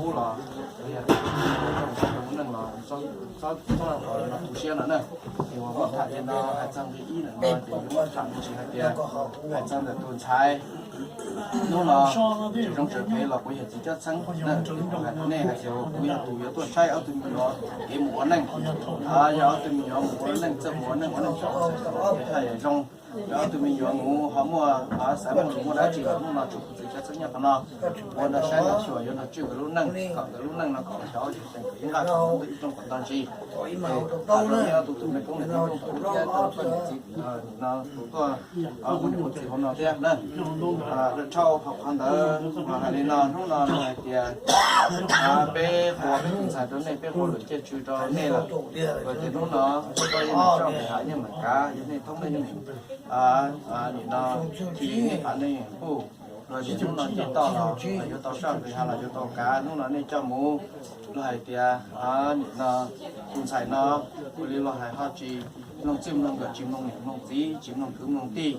Los, ua neej los txhob tu siab no na. Ces uas muab tham li no hais txog nqi ib ntawm no ces yuav muab tham me ntsis hais tias hais txog ntawm tus ntxhais hnub no tseem zoo tseem phem los kuv yog txiv cob txheeb na. Hais rau nej hais tias kuv yog tus yuav tuaj saib ob tug me nyuam kev mus ua neej. Yog ob tug me nyuam mus ua neej, txawj mus ua neej, ua neej txawj ua neej zoo, yog ob tug me nyuam mus ho muaj xav muaj lus muaj dab tsi los hnub no tsuas kuv txiv cob txheeb nyob qhov no ua nrog saib nrog xyuas, yuav nrog tswj nkawd lub neej, kom nkawd lub neej no kom xyov tsis teem kom ib nqaj kom ib rooj kom ntog ntsis. Ces ob tug tus me koob niam koob txiv no tus tuaj ua niam ua txiv hauv no thiab na. Lawm dhau hauv qhov ntawd mas hais li no, hnub no luag hais tias peb qhuas peb tus ntxhais rau nej, peb qhuas lawm caij tswv rau nej lawm. Ces hnub no peb koj yeej meem soj nqis hav yeej meem kav, yog nej thoob nej yeej meem nim no ci nej pam nej yeej puj. Los ces hnub no ces toj los yuav tau soj nqis hav los yuav tau kav, hnub no nej coj mus. Luag hais tias nim no tus ntxhais no ua li luag hais ho tsis mloog txij mloog nkawm, tsis mloog niam mloog txiv, tsis mloog kwv mloog tij.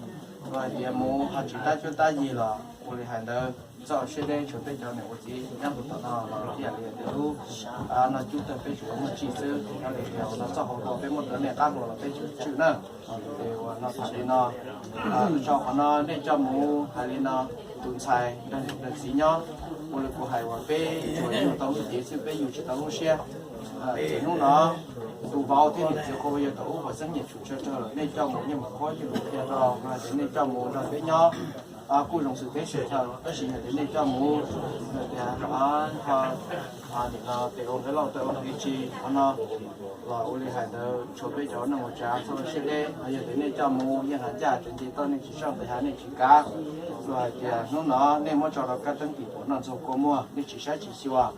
Luag hais tias mus ho tsis tab cuab tab yig los ua li hais ntawd txoj siab deb tshuav peb cov niam ua txiv nyob rau tom no los thiaj li tias lub no cub tawg peb tsuas muaj tsim xwb. Yog li tias no txoj hau rua peb muab rau nej qab hlua los peb tsuas tswj na. Ces uas no tham li no, lawm dhau qhov no nej coj mus hais li no, tus ntxhais nrog niam nrog txiv nyob, ua li kuv hais uas peb tsuas yug tau lub cev xwb, peb yug tsis tau lub siab. Ces hnub no tus vauv thiab niam txiv qhuav yog tau ub qhuav xeeb nyiam tshum tsawg rau lawm, nej coj mus yeej meem qhuab yeej meem qhia rau, no ces nej coj mus nrog peb nyob kuj zoo xwm teb xwm chaw, tab sis yog tias nej coj mus tias nim no tes ua nqe lauj tes ua nqe tsib qhov no los ua li hais ntawd tshuav peb cov neeg ua tsav txhob siab deb. Yog tias nej coj mus yeej hais ncaj tseem nce toj, nej tsis soj nqis hav nej tsis kav. Luag hais tias hnub no nej muab tso rau kab teeb tim puam noj ntxuag kua muag, nej tsis saib tsis xyuas,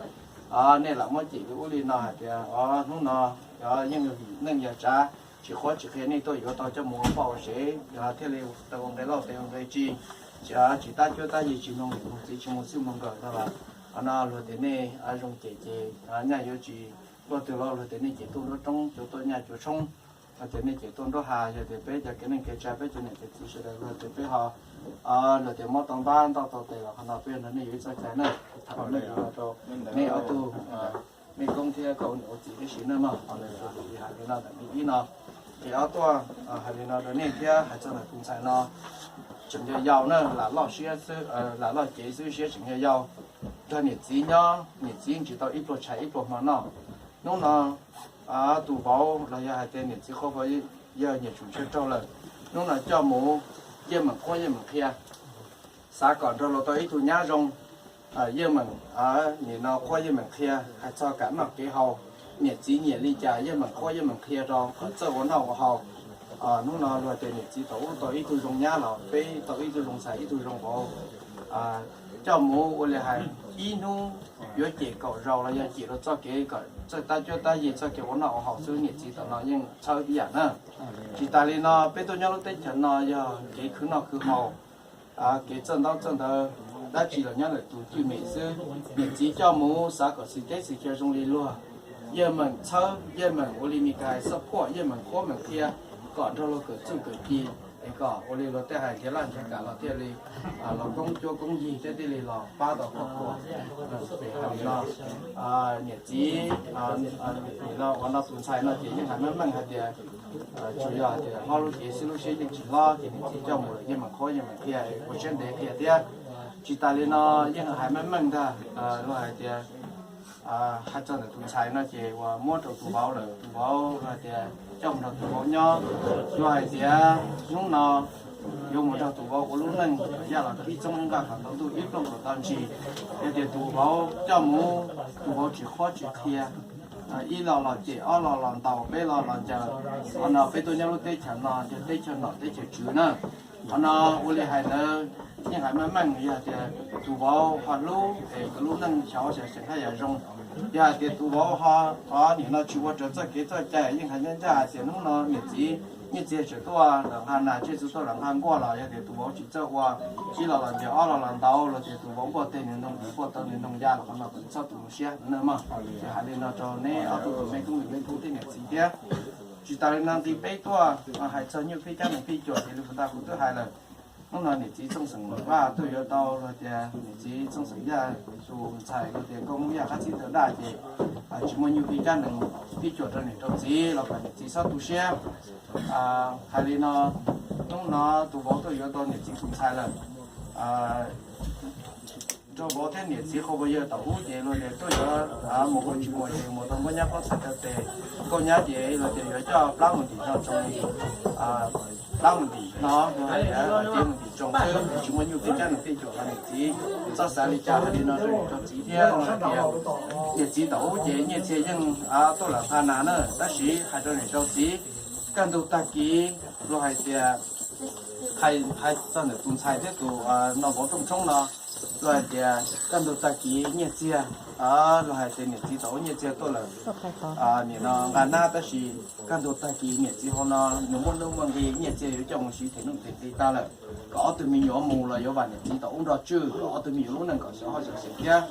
nej lam muab cem li ub li no hais tias hnub no yeej neej yog tsav, tsis qhuab tsis qhia nej tuaj yuav tau coj mus ua poj ua sev, thiaj li tau ua nqe lauj tes ua nqe tsib, tsis tab cuab tab yig, tsis mloog niam mloog txiv, tsis mloog txij mloog nkawm no los, qhov no luag tias nej zoo cem ces nyaj yuav tsis luaj twg los luag tias nej cem tuaj nruab roob, cua tuaj nyaj cua tshoob, luag tias nej cem tuaj nruab hav. Yog tias peb cov kev neej kev tsav, peb cov niam cov txiv sawv daws luag tias peb ho, luag tias mob tau npab ntoj tau tes los qhov no peb nrog nej yuav ib txoj cai na. Tham nej yuav rau nej ob tug me koob thiab koj ua niam ua txiv tib si na mog. Hais li no ntawm nqi ib no, ces ob tuaj hais li no rau nej thiab hais txog ntawm tus ntxhais no tseem yau yau na, lam loj siab xwb, lam loj cev xwb, siab tseem yau yau, nrog niam txiv nyob, niam txiv tsis tau ib pluag tshav ib pluag hmo noj. Hnub no tus vauv los yog hais tias niam txiv qhuav yawg nyiam tshum tsawg rau lawm, hnub no coj mus yeej meem qhuab yeej meem qhia, xav kom nrog luag tau ib tug nyab zoo, yeej meem nim no qhuab yeej meem qhia, hais txog kam noj kev haus, niam txiv nyiam li cas yeej meem qhuab yeej meem qhia rau kom txawj ua noj ua haus. Hnub no luag tias niam txiv tau ub tau ib tug zoo nyab los peb tau ib tug zoo ntxhais ib tug zoo vauv, coj mus ua li hais ib hnub yuav cem kaum zaus los yog cem rau txoj kev kom txawj tab cuab tab yig txoj kev ua noj ua haus xwb, niam txiv tam no yeej txhawb ib yam na. Tsis tas li no peb tuaj nyob lub teb chaws no yog kev khwv noj khwv haus, kev txawj ntaub txawj ntawv, dab tsi los nyob ntawm tus twj mem xwb. Niam txiv coj mus xav kom xwm teb xwm chaw zoo li luag, yeej meem txhawb, yeej meem ua li Mis Kas hais xoj phuaj, yeej meem qhuab meem qhia kom nrog luag kawm txuj kawm ci, es kom ua li luag tej hais nrhiav laj nrhiav kam los thiaj li los koob cuab koob yig thiab thiaj li los pab tau koj pua. Ces hais li no, niam txiv, nim no uas no tus ntxhais no ces yeej hais meej meej hais tias tsuas yog hais tias hlob lub cev xwb, lub siab yeej tsis hlob, ces niam txiv coj mus lawm yeej meem qhuab yeej meem qhia, ua siab ntev qhia thiab. Tsis tas li no yeej hais meej meej ntag, luag hais tias hais txog ntawm tus ntxhais no ces uas muab rau tus vauv lawm, tus vauv luag hais tias coj mus nrog tus vauv nyob, luag hais tias hnub no yuav mus nrog tus vauv ua lub neej kom yaj los ib txoob ib nqaj kom tau ntuj ib plooj kom tau ntsis. Yog tias tus vauv coj mus, tus vauv tsis qhuab tsis qhia, ib lo los cem, ob lo los ntaus, peb lo los ncaws, qhov no peb tuaj nyob lub teb chaws no yog teb chaws nom teb chaws tswv na. Qhov no ua li hais ntawd yeej hais meej meej, yog tias tus vauv ho hlub es nkawd lub neej xyov xyov xeem haj yam zoo. Yog hais tias tus vauv ho nim no tsis ua raws txoj kev txoj cai, yeej hais ncaj ncaj hais tias hnub no niam txiv, niam txiv tseem tuaj lawm nqa nas, tsej txu tuaj lawm nqa nkuaj los yog tias tus vauv tsis txawj ua, ib lo los ncaws, ob lo los ntaus, los tias tus vauv npuaj teg nws noog, npuaj taw nws noog ya los qhov no kom txhob tu siab na mog. Ces hais li no rau neb ob tug me koob, me koob thiab niam txiv thiab. Tsis tas li no nqi peb tuaj hais txog nyuj phij cab nees phij cuam ces li puas tag kuv twb hais lawm. Hnub no niam txiv Txooj Xeem Vaj tuaj yuav tau los tias niam txiv Txooj Xeem Yaj tus ntxhais los tias koj muab yaj qab txib tawm daj ces tsis muaj nyuj pij kab nees pij cuam rau niam rau txiv los kom niam txiv txhob tu siab. Hais li no, hnub no tus vauv tuaj yuav tau niam txiv tus ntxhais lawm. Rau vauv thiab niam txiv qhua pov yawg tau ub ces luag tias tuaj yuav mus kuj tsis muaj, ces mus tau nkauj nyab pob txha cov tes, nkauj nyab ces luag tias yuav coj plab mus ntim no tsoom, plab mus ntim no, ces mus ntim tsoom xwb, tsis muaj nyuj pij kab nees pij cuam rau niam txiv. Txhob xav li cas hais li no rau niam rau txiv thiab no hais tias niam txiv tau ub ces nyiaj txiag yeej tuaj lawm nqa nas na, tab sis hais rau niam rau txiv, kaj ntug tag kis luag hais tias, hais txog ntawm tus ntxhais thiab tus no vauv Rooj Tshoob no, luag hais tias kaj ntug tag kis nyiaj txiag, luag hais tias niam txiv tau ub nyiaj txiag tuaj lawm, nim no nqa nab, tab sis kaj ntug tag kis niam txiv hauv no nws muaj nuj muaj nqi, nyiaj txiag yuav coj mus siv them nuj them nqi tag lawm, kom ob tug me nyuam mus los yuav vam niam txiv tau ub nrog tswj, kom ob tug me nyuam lub neej kom xyov hoj xyov xeem thiab.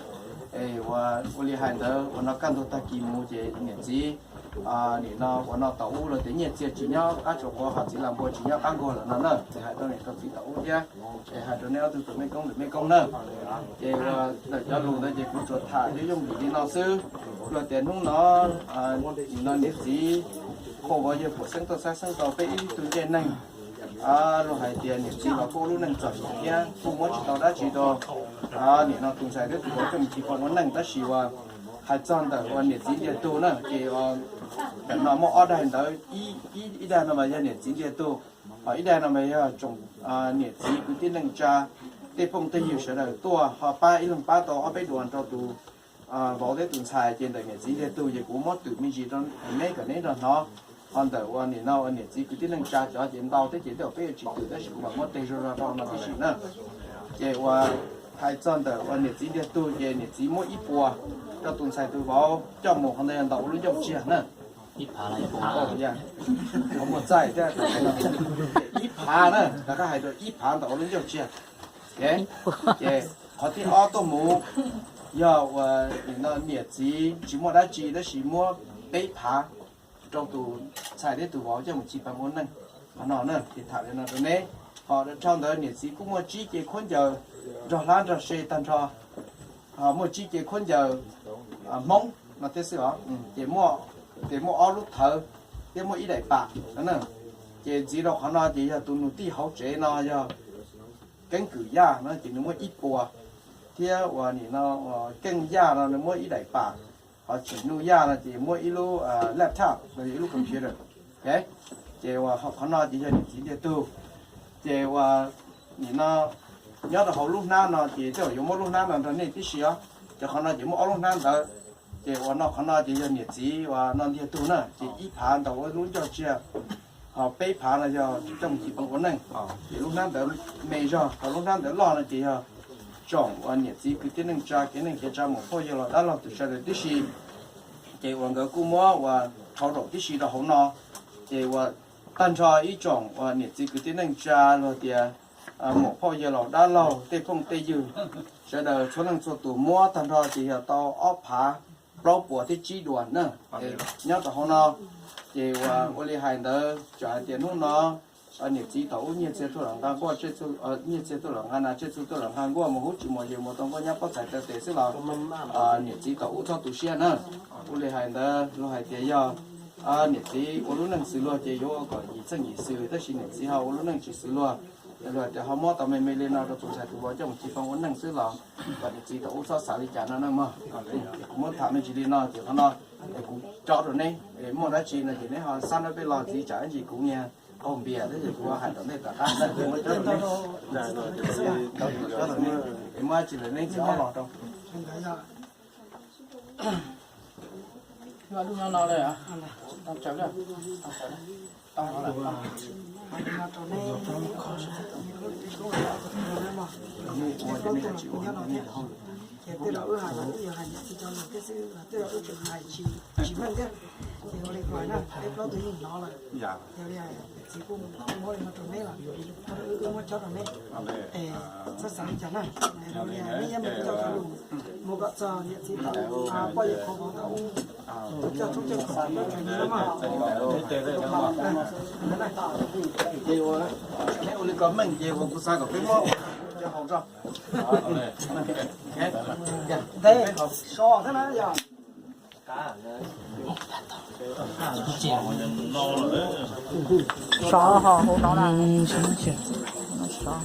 Es ua li hais ntawd ua no kaj ntug tag kis mus ces niam txiv nim no ua no tau ub los tias nyiaj txiag tsis nyob qab tsuas quav, ho txiv lam npua tsis nyob qab nkuaj lawm no na, ces hais rau niam rau txiv tau ub thiab. Es hais rau neb ob tug tus mej koob tus mej koob na, ces ua ntawm cov lus ntawd ces kuv tsuas tham yooj yooj yim li no xwb. Luag tias hnub no, nim no niam txiv qhua pov yawg puam xeeb tuaj saib xeeb tau peb ib tug ncej neeg. Luag hais tias niam txiv los kuj ua lub neej txom nyem thiab kuj muab tsis tau dab tsi rau nim no tus ntxhais thiab tus vauv coj mus tsis pom ua neej, tab sis uas hais txog ntawm uas niam txiv ntiag tug na ces ntawm no muaj ob daim ntawd, ib daim no mas yog niam txiv ntiag tug, ho ib daim no mas yog tsoom niam txiv kwv tij neej tsa, tej phooj tej ywg sawv daws tuaj ho pab ib leeg pab tau ob peb duas rau tus vauv thiab tus ntxhais, ces ntawm niam txiv ntiag tug ces kuv muab twm me ntsis rau neb kom neb nrog hnov. Ho ntawm uas nim no uas niam txiv kwv tij neej tsa cov ces ntau thiab ces tej zaum peb yuav tsis twm, tab sis kuv mam muab teg zog zog rau no tib si na. Ces uas hais txog ntawm uas niam txiv ntiag tug ces niam txiv muab ib puas rau tus ntxhais tus vauv coj mus qhov ntawd yog ntaus ua lub ncauj tsiag na. Muaj txaij thiab, ib phav na, rov qab hais rau ib phav ntaus ua lub ncauj tsiag. Ces qhov thib ob tuaj mus yog uas nim no niam txiv tsis muaj dab tsi tab sis muab peb phav rau tus ntxhais thiab tus vauv coj mus ci pab ua neej. Qhov no na ces tham li no rau neb. Ho dhau ntawd niam txiv kuj muaj tsib ce khaub ncaws nrog hlab nrog se tag nrho, muaj tsib ce khaub ncaws Hmoob no thiab xwb os. Ces muaj, ces muaj ob lub thawv thiab muaj ib daim pam no na. Ces ntxiv rau qhov no ces yog tus nus tij hauv tsev no yog Keeb Kwm Yaj no ces nws muab ib puas, thiab uas nim no Keej Yaj no nws muab ib daim pam, ho Tsim Nuj Yaj no ces muab ib lub laptop los yog ib lub computer. Ces uas qhov no ces yog niam txiv ntiag tug. Ces uas nim no nyob rau hauv lub hnab no ces tej zaum yuav muab lub hnab no nrog nej tib si os. Ces qhov no ces muaj ob lub hnab ntawd. Ces uas no qhov no ces yog niam txiv uas no ntiag tug na, ces ib phav ntaus ua lub ncauj tsiag, ho peb phav no yog coj mus ci pab ua neej. Ces lub hnab ntawd me zog, ho lub hnab ntawd loj no ces yog tsoom uas niam txiv kwv tij neej tsa, kev neej kev tsa, muam phauj yawg laus dab laug tus sawv daws tib si. Ces uas nkawd kuj muab uas thau zaum tib si rau hauv no. Ces uas tag nrho ib tsoom uas niam txiv kwv tij neej tsa los tias muam phauj yawg laus dab laug tej phooj tej ywg sawv daws txhua leej txhua tus muab tag nrho ces yog tau ob phav plaub puas thiab tsib duas na. Nyob rau hauv no ces uas ua li hais ntawd tsam hais tias hnub no niam txiv tau ub nyiaj txiag tuaj los nqa nkuaj, nyiaj txiag tuaj los nqa nas, tsiaj txhu tuaj los nqa nkuaj mus hub tsis muaj yus mus tau nkuaj nyab pob txhais taw tes xwb los niam txiv tau ub txhob tu siab na. Ua li hais ntawd luag hais tias yog niam txiv ua lub neej xws luag ces yuav ua kom yim txheej yim xws, tab sis niam txiv ho ua lub neej tsis xws luag. Luag hais tias ho muab tau me me li no rau tus ntxhais tus vauv coj mus ci pab ua neej xwb los kom niam txiv tau ub txhob xav li cas no na mog. Kuv muab tham me ntsis li no ces qhov no es kuv tso rau neb, muaj dab tsi no ces neb ho xab nab peb los txiv tsam ib ntsis kuv niag qaug npias thiab ces kuv hais rau nej tom qab na. Es muaj dab tsi lawm neb txiv ob los rau. Ces tej zaum wb hais los wb yuav hais niam txiv cov lus thiab xwb, tej zaum wb tseem hais tsis meej thiab. Ces ua li ko na, peb plaub tug yeej hnov lawm. Yog li txiv kuj muab li no rau neb lawm, wb muab cob rau neb. Es txhob xav li cas na. Yog li neb yeej mus coj cov lus mus kom txog niam txiv tom, poj yawm qhov vauv tom ub, coj tshoob coj kos rau neb mas. Neb ua li ko meej ces kuv xav kom peb muab ua cov haus tso. Ntev so thiab na yog. Sov ho hauv no na. Sov.